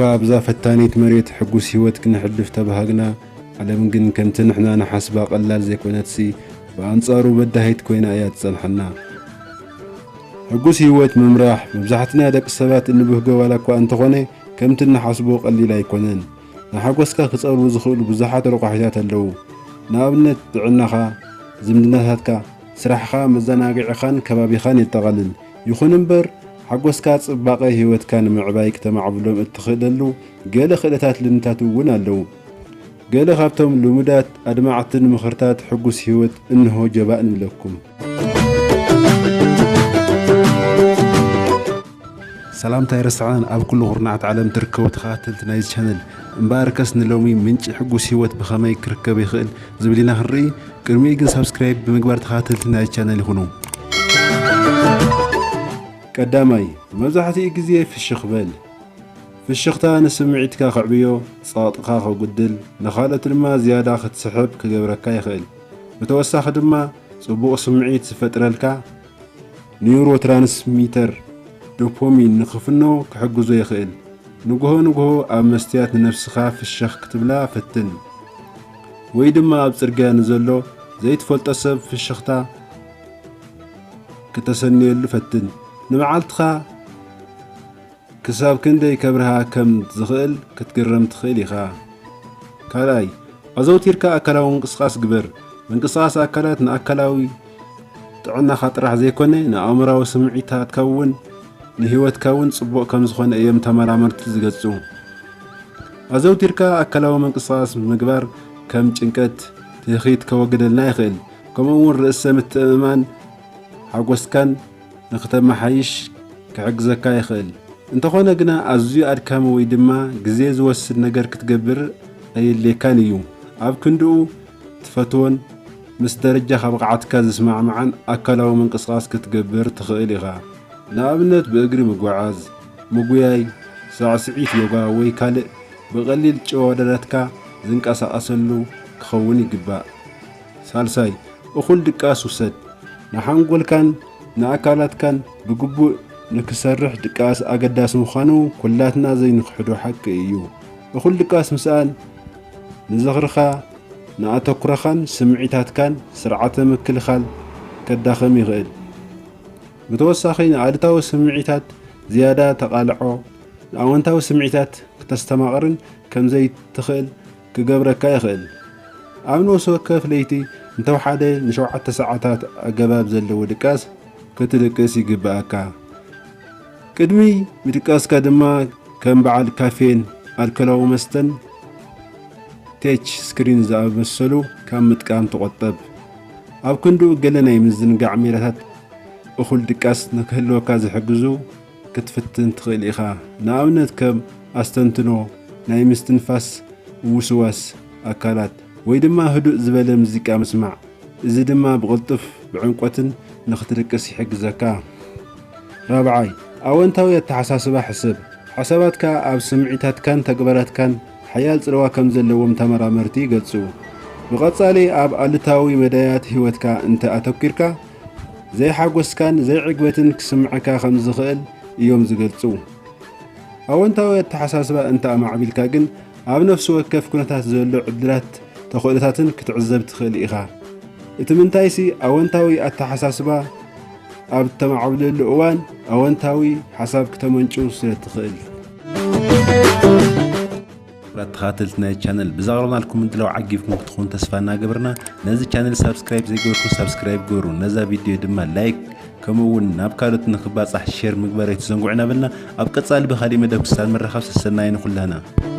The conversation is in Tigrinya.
እኳ ኣብዛ ፈታኒት መሬት ሕጉስ ህይወት ክነሕልፍ ተባሃግና፣ ዓለም ግን ከምቲ ንሕና ንሓስባ ቀላል ዘይኮነትሲ፣ ብኣንጻሩ በዳሂት ኮይና እያ ትጸንሓና። ሕጉስ ህይወት ምምራሕ መብዛሕትና ደቂ ሰባት እንብህጎ ዋላ እኳ እንተኾነ፣ ከምቲ እንሓስቦ ቀሊል ኣይኮነን። ንሓጎስካ ክጸልዉ ዝኽእሉ ብዙሓት ረቋሒታት ኣለዉ። ንኣብነት ጥዕናኻ፣ ዝምድናታትካ፣ ስራሕኻ፣ መዘናግዒኻን ከባቢኻን የጠቓልል። ይኹን እምበር፣ ሓጎስካ ጽባቐ ህይወትካ ንምዕባይ ክተማዕብሎም እትኽእለሉ ገለ ክእለታት ልምድታት እውን ኣለዉ። ገለ ካብቶም ልሙዳት ኣድማዕትን ምኽርታት ሕጉስ ህይወት እንሆ ጀባእ ንብለኩም። ሰላምታ ኣይረሳዕናን ኣብ ኩሉ ኩርናዓት ዓለም ትርከቡ ተኸታተልቲ ናይዚ ቻነል። እምበኣርከስ ንሎሚ ምንጪ ሕጉስ ህይወት ብኸመይ ክርከብ ይኽእል ዝብል ኢና ክንርኢ። ቅድሚኡ ግን ሳብስክራይብ ብምግባር ተኸታተልቲ ናይዚ ቻነል ይኹኑ። ቀዳማይ፣ መብዛሕትኡ ግዜ ፍሽኽ በል። ፍሽኽታ ንስምዒትካ ከዕብዮ፣ ጸቕጥኻ ከጉድል፣ ንኻልኦት ድማ ዝያዳ ክትስሕብ ክገብረካ ይኽእል። ብተወሳኺ ድማ ጽቡቕ ስምዒት ዝፈጥረልካ ኒውሮትራንስሚተር ዶፓሚን ንኽፍኖ ክሕግዞ ይኽእል። ንግሆ ንግሆ ኣብ መስትያት ንነብስኻ ፍሽኽ ክትብላ ፈትን። ወይ ድማ ኣብ ጽርግያ ንዘሎ ዘይትፈልጦ ሰብ ፍሽኽታ ክተሰንየሉ ፈትን። ንመዓልትኻ ክሳብ ክንደይ ከብርሃ ከም ዝኽእል ክትግረም ትኽእል ኢኻ። ካልኣይ፣ ኣዘውቲርካ ኣካላዊ ምንቅስቓስ ግበር። ምንቅስቓስ ኣካላት ንኣካላዊ ጥዕናኻ ጥራሕ ዘይኮነ፣ ንኣእምሮኣዊ ስምዒታትካ እውን ንህይወትካ እውን ጽቡቕ ከም ዝኾነ እዮም ተመራመርቲ ዝገልጹ። ኣዘውቲርካ ኣካላዊ ምንቅስቓስ ምግባር ከም ጭንቀት፣ ትህኺት ከወግደልና ይኽእል። ከምኡ እውን ርእሰ ምትእምማን ሓጎስካን ንኽተመሓይሽ ክሕግዘካ ይኽእል። እንተኾነ ግና ኣዝዩ ኣድካሚ ወይ ድማ ግዜ ዝወስድ ነገር ክትገብር ኣየድልየካን እዩ። ኣብ ክንድኡ ትፈትዎን ምስ ደረጃኻ ብቕዓትካ ዝስማዕማዕን ኣካላዊ ምንቅስቓስ ክትገብር ትኽእል ኢኻ። ንኣብነት ብእግሪ ምጉዓዝ፣ ምጉያይ፣ ሳዕስዒት ዮጋ ወይ ካልእ ብቐሊል ጭዋዳዳትካ ዝንቀሳቐሰሉ ክኸውን ይግባእ። ሳልሳይ፣ እኹል ድቃስ ውሰድ። ንሓንጎልካን ንኣካላትካን ብግቡእ ንክሰርሕ ድቃስ ኣገዳሲ ምዃኑ ኩላትና ዘይንኽሕዶ ሓቂ እዩ። እኹል ድቃስ ምስኣን ንዝኽርኻ፣ ንኣተኩሮኻን ስምዒታትካን ስርዓተ ምክልኻል ከዳኽም ይኽእል። ብተወሳኺ ንኣሉታዊ ስምዒታት ዝያዳ ተቓልዖ፣ ንኣወንታዊ ስምዒታት ክተስተማቕርን ከም ዘይትኽእል ክገብረካ ይኽእል። ኣብ ነፍሲ ወከፍ ለይቲ እንተወሓደ ንሸውዓተ ሰዓታት ኣገባብ ዘለዎ ድቃስ ክትድቅስ ይግብኣካ። ቅድሚ ምድቃስካ ድማ ከም በዓል ካፌን ኣልኮላዊ መስተን ቴች ስክሪን ዝኣመሰሉ ካብ ምጥቃም ተቖጠብ። ኣብ ክንድኡ ገለ ናይ ምዝንጋዕ ሜላታት እኹል ድቃስ ንክህልወካ ዝሕግዙ ክትፍትን ትኽእል ኢኻ። ንኣብነት ከም ኣስተንትኖ፣ ናይ ምስትንፋስ ውስዋስ ኣካላት፣ ወይ ድማ ህዱእ ዝበለ ሙዚቃ ምስማዕ። እዚ ድማ ብቕልጡፍ ብዕምቆትን ንኽትድቅስ ይሕግዘካ። ራብዓይ፣ ኣወንታዊ ኣተሓሳስባ ሕሰብ። ሓሳባትካ ኣብ ስምዒታትካን ተግባራትካን ሓያል ጽልዋ ከም ዘለዎም ተመራመርቲ ይገልጹ። ብቐጻሊ ኣብ ኣሉታዊ መዳያት ህይወትካ እንተ ኣተኲርካ፣ ዘይሓጎስካን ዘይዕግበትን ክስምዓካ ከም ዝኽእል እዮም ዝገልጹ። ኣወንታዊ ኣተሓሳስባ እንተ ኣማዕቢልካ ግን፣ ኣብ ነፍሲ ወከፍ ኩነታት ዘሎ ዕድላት ተኽእሎታትን ክትዕዘብ ትኽእል ኢኻ። እቲ ምንታይሲ፣ ኣወንታዊ ኣተሓሳስባ ኣብ እተማዕብለሉ እዋን፣ ኣወንታዊ ሓሳብ ክተመንጩ ስለ ትኽእል። ክቡራት ተኸታተልቲ ናይ ቻነል፣ ብዛ ኣቕረብናልኩም ምድላው ዓጊብኩም ክትኾኑ ተስፋ እናገበርና፣ ነዚ ቻነል ሳብስክራይብ ዘይገበርኩም ሳብስክራይብ ግበሩ፣ ነዛ ቪድዮ ድማ ላይክ፣ ከምኡ እውን ናብ ካልኦት ንክባጻሕ ሼር ምግባር ኣይትዘንግዑ እናበልና፣ ኣብ ቀጻሊ ብኻሊእ መደብ ክሳብ ምርኻብ ሰሰናዩ ንኹላህና።